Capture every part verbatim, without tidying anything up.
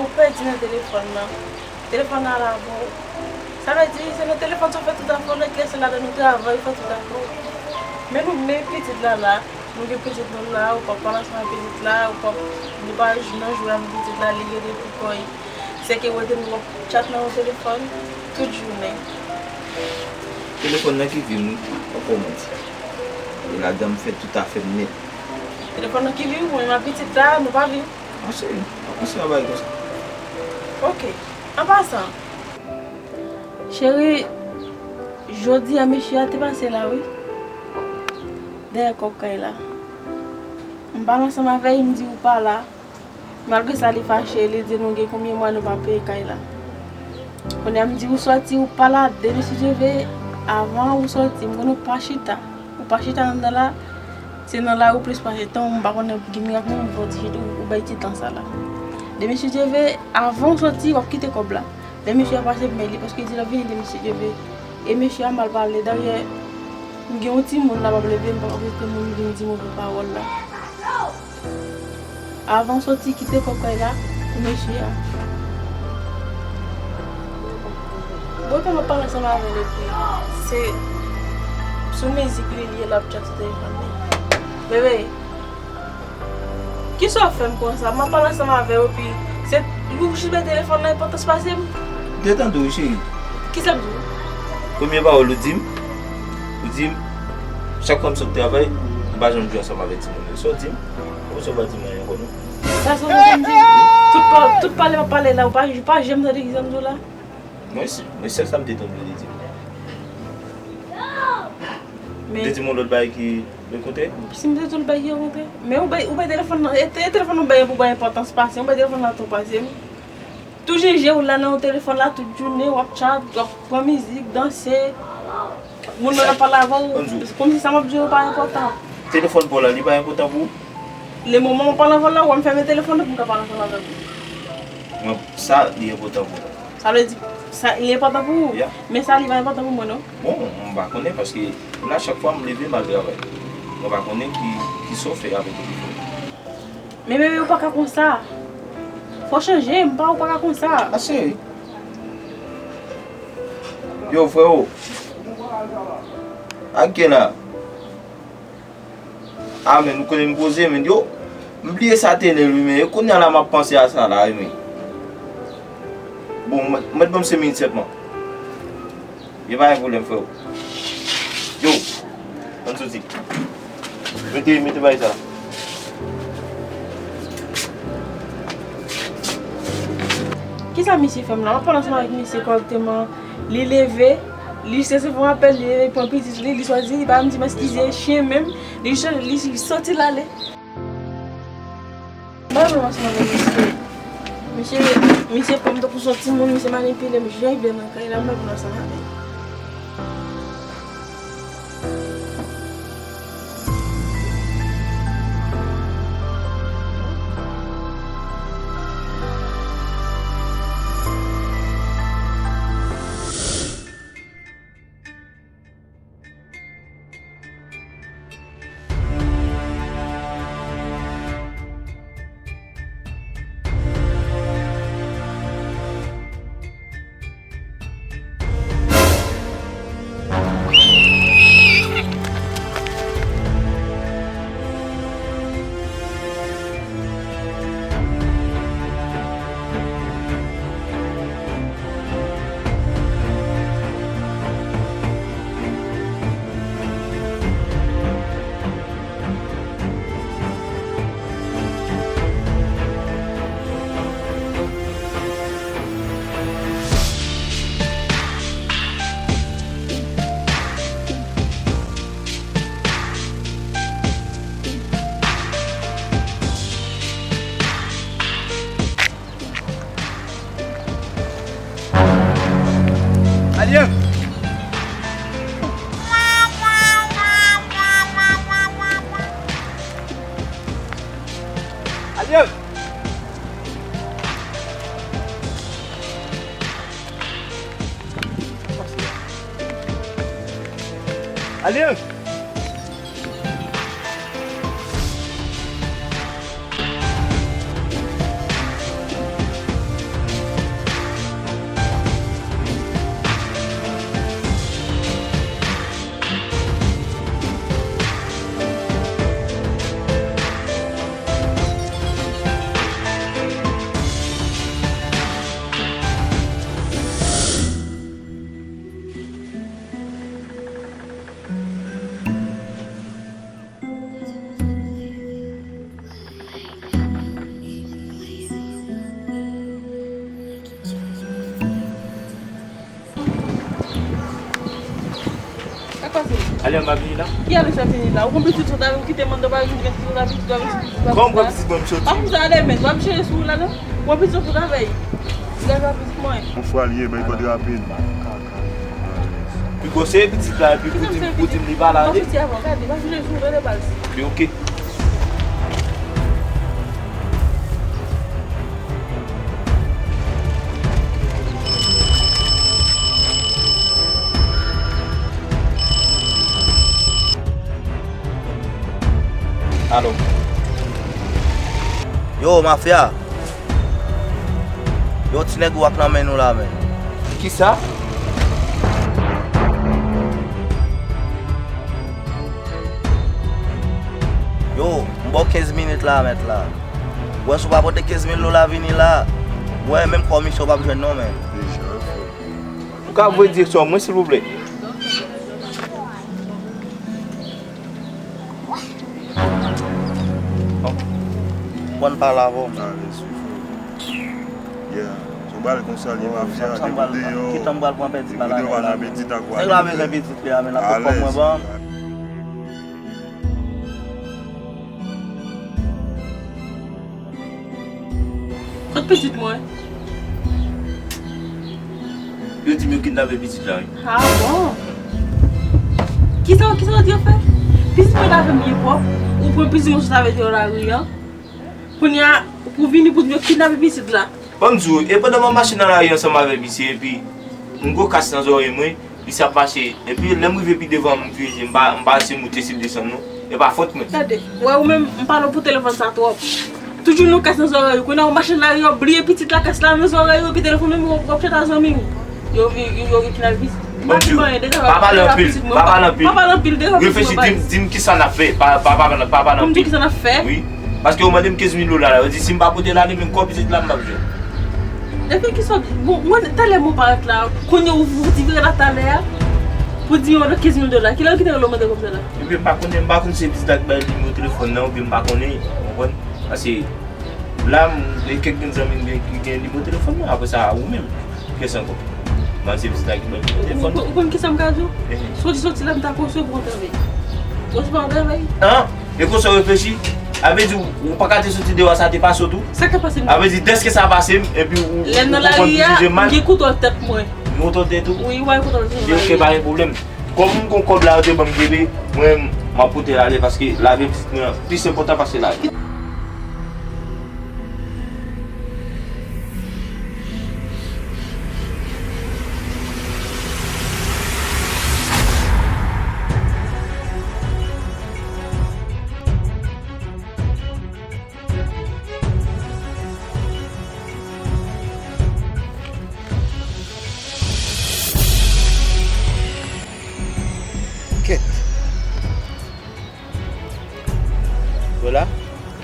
Ou pèdi nan telefòn nan. Telefòn nan la avè w. Sa vle di, se nan telefòn sa w fè tout afè w, nan kiyès ladan nou travay, ou fè tout afè w. Men nou, men pitit la la, nou gen pitit nou la, ou p ap pale ansanm ak pitit la, ou p ap, nou pa nan jwe avèk pitit la, li rete pou kò l. Sèke ou rete nou ap chat nan yon telefòn tout jounen. Telefòn nan ki vi m wi, pa fè w manti. E ladan m fè tout afè m nèt. Telefòn nan ki vi w, mwen ak pitit la, nou pa viv. An seri, an seri, yon bagay konsa. Ok. An pasan, cheri, jodi a mesye a te pase la wi. Dèyè kòk kay la. M pale ansanm avè l, m di ou pa la. Malgre sa, li fache, li di nou gen konbyen mwa nou pa peye kay la. Kounye a m di ou sòti, ou pa la, demen si Dye ve, avan ou sòti, m konnen ou pa chita. Ou pa chita anndan la, se nan lari ou plis pase tan, m pa konnen ki mirak menm, fò ti chita, ou bay ti tan sa la. Demen si Dye ve, avan ou sòti, w ap kite kòb la. Lè mesye a pase, m bay li, paske di l ap vini demen si Dye ve. E mesye a mal pale, dayè, m gen yon timoun la, p ap leve, m pa ka kite moun vin di move pawòl la. Avan w sòti kite kòb kay la pou mesye a. Bon, epi m ap pale ansanm avè l epi se sou mizik li li ye l ap tchak sou telefòn li. Bebe, kisa w fè m konsa? M ap pale ansanm avè w epi se ou jis bay telefòn nan enpòtans pase m. M te tande w wi cheri. Kisa m di w? Premye pawòl ou di m, ou di m, chak fwa m sot travay, m pa janm jwe ansanm avèk timoun yo. Sa w di m? Ou sa w pa di m anyen ankò non. Sa se ou te di? Tout pa, tout pale m ap pale la, ou pa, ou pa janm tande kisa m di w la? Mwen, mwen sèl sa m te tande w te di m. Ou te di m yon lòt bagay ki lòt kote? Si m te di w lòt bagay ki lòt kote. Men ou bay, ou bay telefòn nan, e te-, e telefòn nan ou bay pou bay enpòtans pase m, ou bay telefòn nan twòp pase m. Tou jenje ou la nan yon telefòn la tout jounen, w ap chat, w ap pran mizik, danse. Moun nan ap pale avè w, kòmsi sa m ap di w pa enpòtan. Telefòn pa w la, li pa enpòtan pou ou? Le moman w pale avè l la, w wè m fèmen telefòn nan pou m ka pale ansanm avè w. Mwen, sa, li enpòtan pou mwen. Sa vle di, sa, li enpòtan pou ou? Ya. Men sa, li pa enpòtan pou mwen, non. Bon, m pa konnen, paske la, chak fwa m leve, m al travay. Mwen pa konnen ki, ki sa w fè avèk telefòn. Men bebe, ou pa ka konsa. Fò chanje, m pa, ou pa ka konsa. Ase. Yo, freo. Ak gen la. A, men, ou konnen m poze, men, yo. M bliye sa te nèl, wi, men. E kounye a la, m ap panse a sa la, wi, men. Bon, mèt, mèt ban m senk minit sèlman. Gen pa gen pwoblèm, freo. Yo, ann soti. Mete, mete bagay sa. Kisa misye fè m la? M ap pale ansanm avèk misye kòrèkteman. Li leve, li se fè m apèl, li leve, li pran pitit li, li soti, li pa menm di m eskize, chen menm. Li, li soti l ale. M pa vle ansanm avèk misye. Misye, misye pran m tankou se yon timoun, misye manipile m jan li vle nan kay la, m pa vle ansanm avè l. Alye! Alye! Alye! Ale, m ap vini la. Ki ale sa vini la? Ou konn pitit sot avè w, ou kite manda pa vin gen pitit sot avè pitit ou avè pitit sot avè. Kòman w pran pitit mwen m soti? Pa konsa ale, men w ap chèche sou wout la non. Ou pran pitit sot avè l. Degaje w pitit mwen. Yon fwa l ye, bay kòd rapid. Pi gwo se pitit la, epi pou di m, pou di m li pa la, tande. M ap soti avè w, gade, m ap vini sou wout la de baz. Pi oke. Alo. Yo, mafya. Yo, ti nèg ou ak nan men nou la, men. Kisa? Yo, m ba w kenz minit la, mèt la. Wè, si w pa pote kenz mil dola vini la, wè, menm komisyon w p ap jwenn non, men. Ou ka voye direksyon an mwen, silvouplè? Bon, pale avè w. Yeah. Se yon bagay konsa, li mafya, depi deyò, depi deyò, pa nan apetit ak wale. Nèg la bezwen pitit li a, men l ap fè kòb mwen ban. Kot pitit mwen? Yo di m yo kidnape pitit la, wi. Ah bon? Kisa, kisa w di yo fè? Pitit mwen t avè m byen pwòp. Ou pran pitit mwen sot avè l nan lari an. Kounye a, pou vini pou di m yo kidnape pitit la. Ban m di w, e pandan m ap mache nan lari ansanm avèk misye, epi m gwo kas nan zòrèy mwen, misye ap mache. Epi lè m rive pi devan, m vire je m, m pa, m pa si m moute, si m desann non. E pa fòt mwen. Gade, wè ou menm, m pale w pou telefòn sa twòp. Toujou nou kas nan zòrèy ou. Kounye a w mache nan lari, w ap bliye pitit la, kas la nan zòrèy ou, epi telefòn menm w ap chita zanmi w. Yo, yo, yo, yo kidnape pitit. M pa di w anyen, degaje w. Pa pale anpil, pa pale anpil. Pa pale anpil, degaje w. Reflechi, di m, di m kisa n ap fè. Pa, pa, pa, pa pale anpil. Pou m di w kisa n ap fè? Wi. Paske yo mande m kenz mil dola la. Yo di si m pa pote l ale, menm kò pitit la m p ap jwenn. Epi kisa w di? Bon, mwen, talè mwen parèt la. Kounye a ou, ou di vire la talè a. Pou di yo kenz mil dola. Kilè w kite yo mande kòb sa la? Epi m pa konnen, m pa konn si se pitit la ki bay nimewo telefòn nan, oubyen m pa konnen, ou konprann? Paske la, m gen kèk grenn zanmi m gen, ki gen nimewo telefòn mwen, apre sa, ou menm. Kiyès ankò? Mwen se pitit la ki ban m nimewo telefòn. Ou, ou konn kisa m ka di w? Ehe. Soti, soti la, m ta konseye w pou w travay. Ou se pa w travay? An? E konsa w reflechi? A vle di, ou pa ka te soti deyò sa te pase w tou? Sa ka pase m? A vle di, dèske sa pase m, epi ou, ou, ou konn dirije m mal? Lè nan lari a, m gen koutèl tèt mwen. Gen koutèl tèt ou? Wi, w wè koutèl tèt mwen. Ok, pa gen pwoblèm. Kòm m gon kòb la yo te ban m kenbe, mwen, m ap pote l ale paske lavi pitit mwen an plis enpòtan pase lavi. Kèt. Vwala,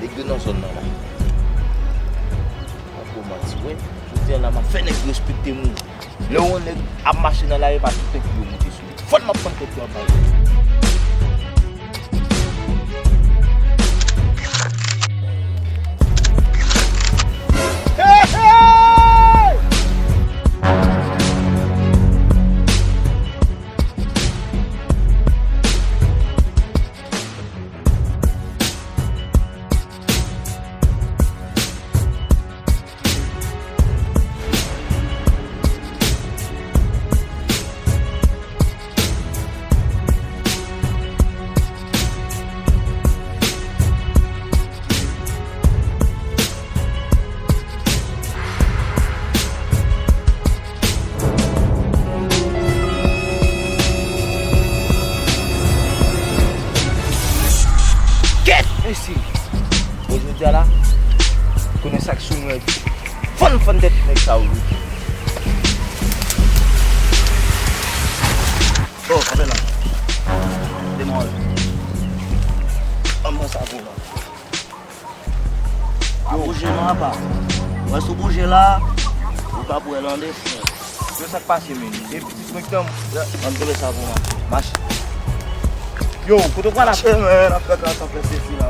nèg yo nan zòn nan la. Mwen poko manti, wi. Jodi a la, m ap fè nèg respekte m, wi. Lè w wè nèg ap mache nan lari, pa tout tèt yo monte sou li. Fò n ap pran tèt yo anba yo. Kèt! Mesye! Bon, jodi a la, konnen sa k sou mwen. Fann, fann tèt nèg sa yo, wi. Oh, apèl la. Demwazèl. Ban mwen sa pou mwen. Pa bouje non, apa. Wè, si w bouje la, ou ka pran l an defen. Yo, sa k pase, men? E pitit mwen ki tan. Ban m kenbe sa pou mwen. Mache. Yo, kote w pral la? Mache, men, ap fè kaka, ap fè sesi la.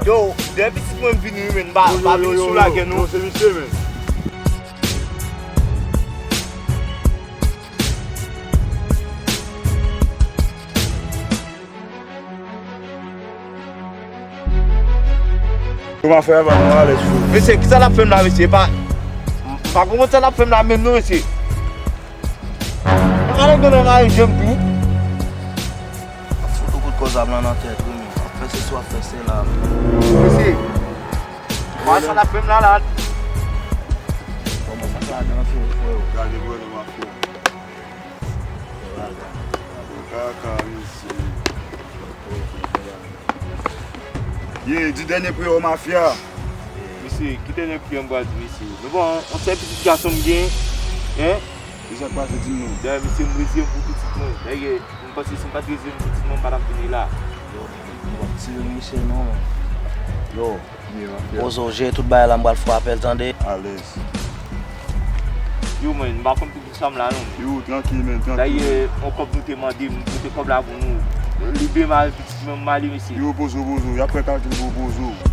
Yo, dèyè pitit mwen m vini, wi, men, m pa, m pa vini sou lagè, non. Yo, se misye, men. Kòman fè a pa nou alèz tou? Mesye, kisa l ap fè m la, mesye? Pa, m pa konprann sa l ap fè m la menm non, mesye. Mwen ka leve nan lari jwenn tou. Ap fout ou kout kò zam lan nan tèt wi, men. Ap fè sesi, ap fè sela. Mesye, wè sa l ap fè m la, la. Kòman sa fè adan anfin, freo? Gade, bro, nan mafya. Kaka, mesye. Ye, di dènye priyè w mafya. Mesye, ki dènye priyè m pral di, mesye? Men bon, yon sèl pitit gason m gen, en? Kisa k pase, di m non. Dayè, mesye, m reziye m pou pitit mwen. Dayè, m panse si m pa t reziye m pou pitit mwen, m pa t ap vini la. Yo, m ap tire misye non. Yo, Poze w je, tout bagay la, m pral fè w apèl, tande? Alèz. Yo, mwen, m pa konn pitit fanm la, non. Yo, trankil, men, trankil. Dayè, yon kòb nou te mande, m pote kòb la pou nou. Li byen mare pitit mwen, m ale, mesye. Yo, poze w, poze w. Y ap fè kalkil pou w, poze w.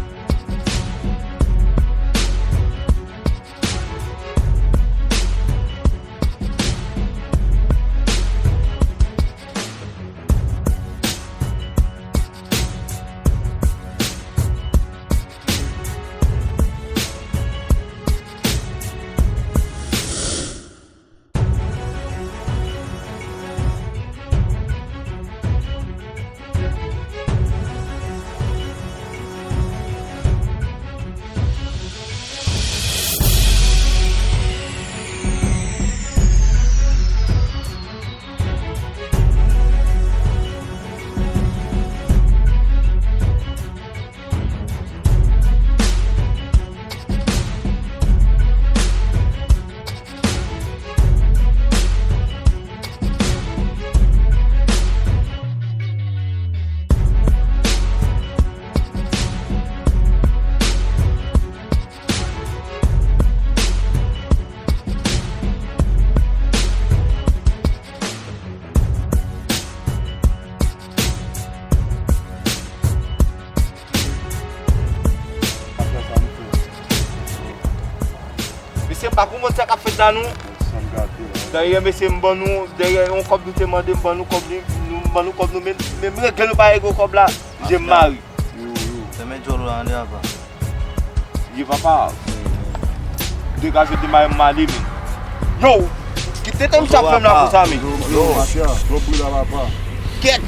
Mesye, m pa konprann sa k ap fèt la, non. Dayè, mesye, m ban nou, dayè, yon kòb nou te mande, m ban nou kòb li, nou, m ban nou kòb nou, men, men m regle nou pa regle kòb la, je m mari. Yo, yo. Fèmen djòl ou la, ande apa. Ye papa. Degaje w de mayi m ale, men. Yo! Kite tèt m sa fè m la konsa, men. Yo, yo, mafya, twòp bri la, papa. Kèt!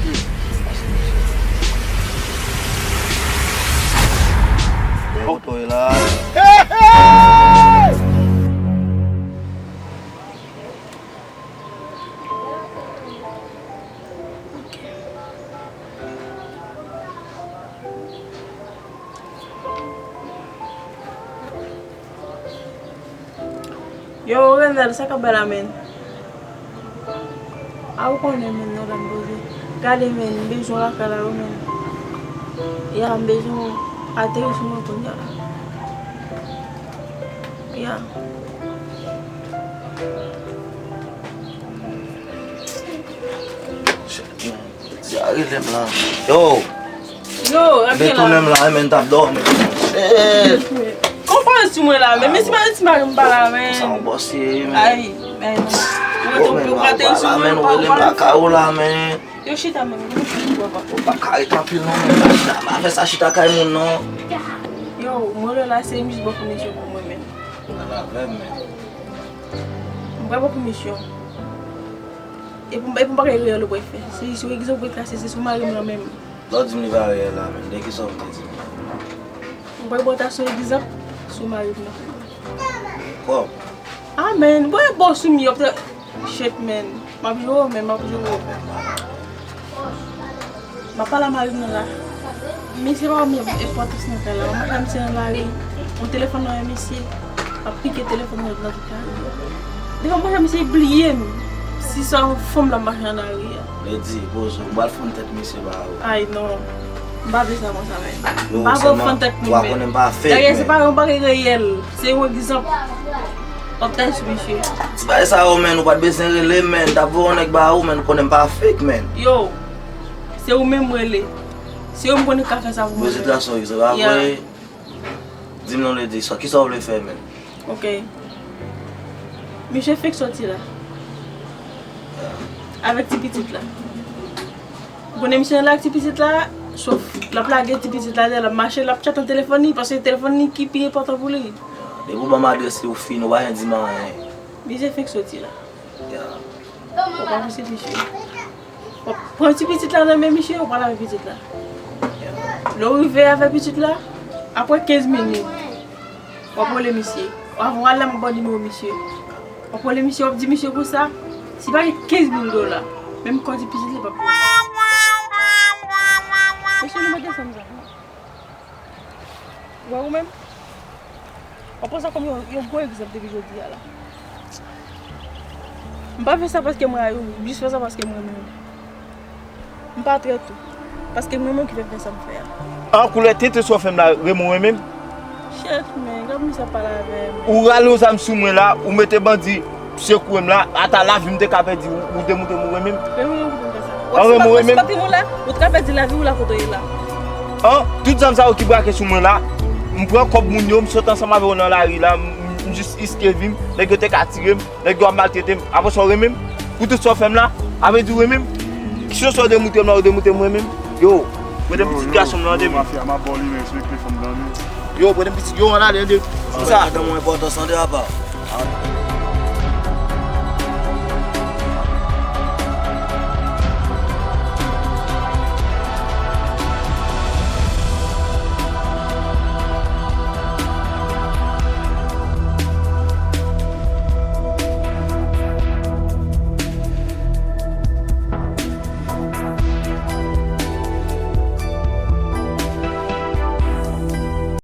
Kote w ye la? Hey, hey! Yo, Renel, sa k ap bay la, men? A, ou konnen, men, non, la m poze. Gade, men, m bezwen w lakay la, wi, men. Ya, m bezwen w ateri sou mwen kounye a la. Ya. Shit, man. Ti a rele m la. Yo! Yo, Rafael. Detounen m la, men, t ap dòmi. Shit! Konprann sou mwen la, men, men si pa ti mari m pa la, men. Sa yon bòs ye, men. Ay, men. Yo, men, ou pa te sou mwen, ou rele m lakay ou la, men. Yo, chita, men. Ou pa ka ret anpil, non, men. Pa chita, pa fè sa chita kay moun, non. Yo, mwen la, se jis bon pou misye pou mwen, men. Al avè m, men. M pa bon pou misye. E pou, e pou m pa gen erè lè w pral fè. Se, se egzanp ou pral trase, se sou mari m nan menm. Lè w di m li pa reyèl la, men, de kisa w vle di m? M pa bon ta sou egzanp sou mari m nan. Kòm? Amen. Bon, e bon sou m yo, shit, man. M ap jwe w, men, m ap jwe w. M ap pale a mari m nan la. Misye pa ban m enpòtans nan kay la. M ap mache a misye nan lari. Yon telefòn nan men misye. M ap pike telefòn nan nan tout lari. Defwa m panse misye bliye m. Si se yon fanm l ap mache nan lari a. Lady, poze w, m pral fann tèt misye ba ou. Ay non. M pa vle sa konsa, men. M pa vle w fann tèt moun, men. Ou konnen m pa fake, men. Dayè, se pa yon bagay reyèl. Se yon egzanp. W ap tèt sou misye. Ti bagay sa yo, men, ou pa t bezwen rele m, men. M t ap voye yon nèg ba ou, men, ou konnen m pa fake, men. Yo, se ou menm m rele. Se ou m konnen k ka fè sa pou mwen. Poze trase yon egzanp, apre, di m non, Lady, sa, kisa w vle fè, men? Ok. Misye fenk soti la. Avèk ti pitit la. Ou konnen misye nan la ak ti pitit la, Sof, l ap lage ti pitit la dèyè, l ap mache, l ap tchat nan telefòn li, paske telefòn li ki pi enpòtan pou li. Depi w ban m adrès li, ou fini, ou pa janm di m anyen. Misye fenk soti la. Ya. Ou pa pitit misye. W ap pran ti pitit la nan men misye, ou pral avè pitit la. Lè w rive avè pitit la, apre kenz minit, w ap rele misye. W ap rele m ban nimewo misye. W ap rele misye, w ap di misye konsa, si pa gen kenz mil dola, menm kòdi pitit li p ap pran. Mesye, nou mande sa m sa. Ou wè ou menm? W ap pran sa kòm yon, yon gwo egzanp depi jodi a la. M pa fè sa paske m rayi w, m jis fè sa paske m renmen w. M pa trèt ou. Paske m renmen w ki fè m fè sa m fè a. An koulè tenten sa w fè m la, renmen w renmen m? Chèf, men, gad misye ap pale avè m. Ou rale yon zam sou mwen la, ou mete bandi sekoure m la, ata lavi m te ka pèdi, ou, ou demoute m ou renmen m? Renmen w ki fè m fè sa. An renmen w renmen m? Ou t ka pèdi lavi w la kote w ye la. An, tout zam sa yo ki brake sou mwen la, m pran kòb moun yo, m sot ansanm avè yo nan lari la, m, m jis riske vi m, nèg yo te ka tire m, nèg yo ap maltrete m, apre sa w renmen m? Pou tout sa w fè m la, a vle di w renmen m? Kesyon sa w demoute m la, ou demoute m renmen m? Yo, prete m pitit gason m la, tande m. Mafya, m ap ba w li men, respekte fanm nan men. Yo, prete m pitit, yo, ann ale, tande. Konsa. Madanm ou enpòtan, tande apa.